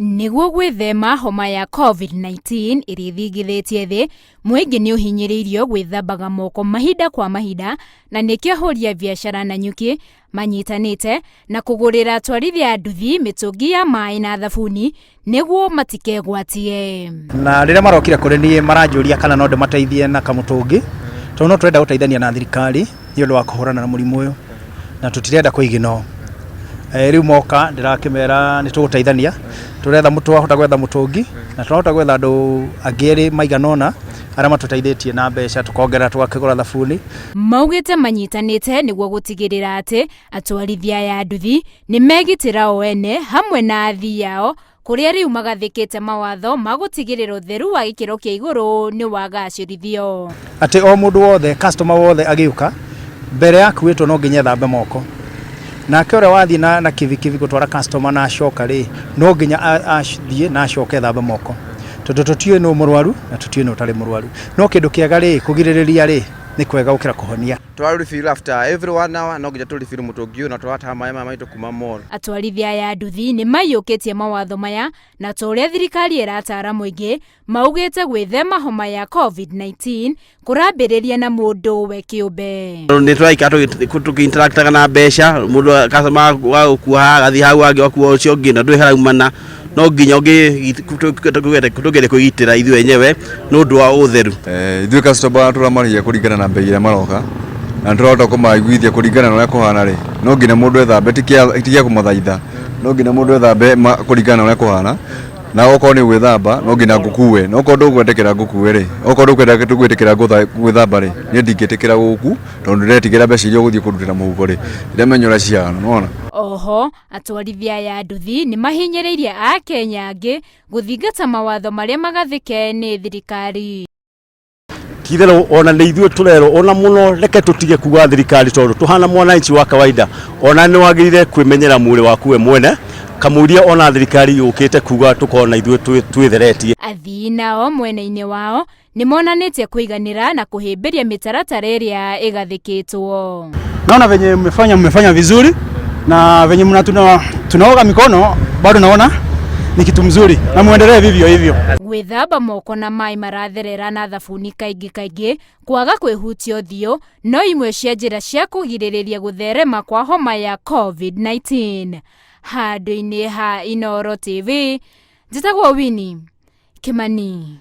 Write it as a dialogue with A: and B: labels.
A: Nĩguo gwĩthema homa ya COVID-19 ĩrĩa ĩthingithĩtie thĩ, mũingĩ nĩ ũhinyĩrĩirio gwĩthambaga moko mahinda kwa mahinda na nĩkĩo ahũri a biacara Nanyuki manyitanĩte na kũgũrĩra atwarithia a nduthi mĩtũngi ya maĩ na thabuni nĩguo matikegwatie.
B: Na rĩrĩa marokire kũrĩ niĩ maranjũria kana no ndĩmateithie na kamũtũngi, tondũ no tũrenda gũteithania na thirikari nĩ ũndũ wa kũhũrana na mũrimũ ũyũ na tũtirenda kũiginwo. Rĩu moka ndĩrakĩmera nĩ tũgũteithania, tũretha twahota gwetha mũtũngi na twahota gwetha andũ angĩ erĩ maigana ũna arĩa matũteithĩtie na mbeca tũkongerera tũgakĩgũra thabuni.
A: Maugĩte manyitanĩte nĩguo gũtigĩrĩra atĩ atwarithia aya a nduthi nĩ megitĩra o ene hamwe na athii ao kũrĩa rĩu magathĩkĩte mawatho ma gũtigĩrĩra ũtheru wa gĩkĩro kĩa igũrũ nĩ wagacĩrithio.
B: Atĩ o mũndũ wothe, customer wothe agĩũka, mbere ya akuĩtwo no nginya ethambe moko. Nake ũrĩa wathiĩ na, na kibikibi gũtwara customer na acoka rĩ, no nginya athiĩ na acoke ethambe moko. Tondũ tũtiũĩ nũ mũrwaru na tũtiũĩ nũ ũtarĩ mũrwaru. No kĩndũ kĩega rĩ, kũgirĩrĩria rĩ, nĩ kwega gũkĩra kũhonia.
C: Twa refill after every one hour no nginya tũ refill mũtũngi ũyũ na tũrataha maĩ maya maitũ kuma mall.
A: Atwarithia aya a nduthi nĩ maiyũkĩtie mawatho maya na ta ũrĩa thirikari ĩrataara mũingĩ, maugĩte gwĩthema homa ya COVID-19 kũrambĩrĩria na mũndũ we kĩũmbe.
C: Nĩ tũraikara tũkĩ-interactaga na mbeca, mũndũ customer agũkua haha agathiĩ hau hangĩ agakua ũcio ũngĩ na ndũĩ haraumana, no nginya tũgerie kwĩgitĩra ithuĩ enyewe nĩ ũndũ wa ũtheru.
D: Ithuĩ customer tũramarĩhia kũringana na mbei ĩrĩa maroka na nĩtũrahota kũmaiguithia kũringana na ũrĩa kũhana rĩ, no nginya mũndũ ethambe ti gĩa kũmathaitha, no nginya mũndũ ethambe kũringana na ũrĩa kũhana, na okorwo nĩ ũgwĩthamba no nginya ngũkue, na okorwo ndũgwĩtĩkĩra ngũkue rĩ, okorwo ndũkwenda gwĩtĩkĩra gwĩthamba rĩ, niĩ ndingĩtĩkĩra gũgũkua tondũ ndĩretigĩra mbeca iria ũgũthiĩ kũndutĩra mũhuko rĩ, ndiramenya ũrĩa cihana, nĩwona.
A: Oho, atwarithia aya a nduthi nĩ mahinyĩrĩirie Akenya angĩ gũthingata mawatho marĩa magathĩke nĩ thirikari.
E: Ti-itherũ ona nĩ ithuĩ tũrerwo ona mũno reke tũtige kuga thirikari tondũ tũhana mwananchi wa kawaida ona nĩ wagĩrĩire kwĩmenyera mwĩrĩ waku we mwene kamũiria ona thirikari yũkĩte kuga tũkorwo na ithuĩ twĩtheretie.
A: Athii nao mwena-inĩ wao nĩ monanĩtie kũiganĩra na kũhĩmbĩria mĩtaratara ĩrĩa ĩgathĩkĩtwo.
F: Naona venye mmefanya mmefanya vizuri na venye mna tuna, tunaoga mikono bado naona ni kitu mzuri na muendelee vivyo hivyo.
A: Gwĩthamba moko na maĩ maratherera na thabuni kaingĩ kaingĩ, kwaga kwĩhutia ũthiũ no imwe cia njĩra cia kũgirĩrĩria gũtherema kwa homa ya COVID-19. Handũ-inĩ ha Inooro TV, njĩtagwo Winnie Kimani.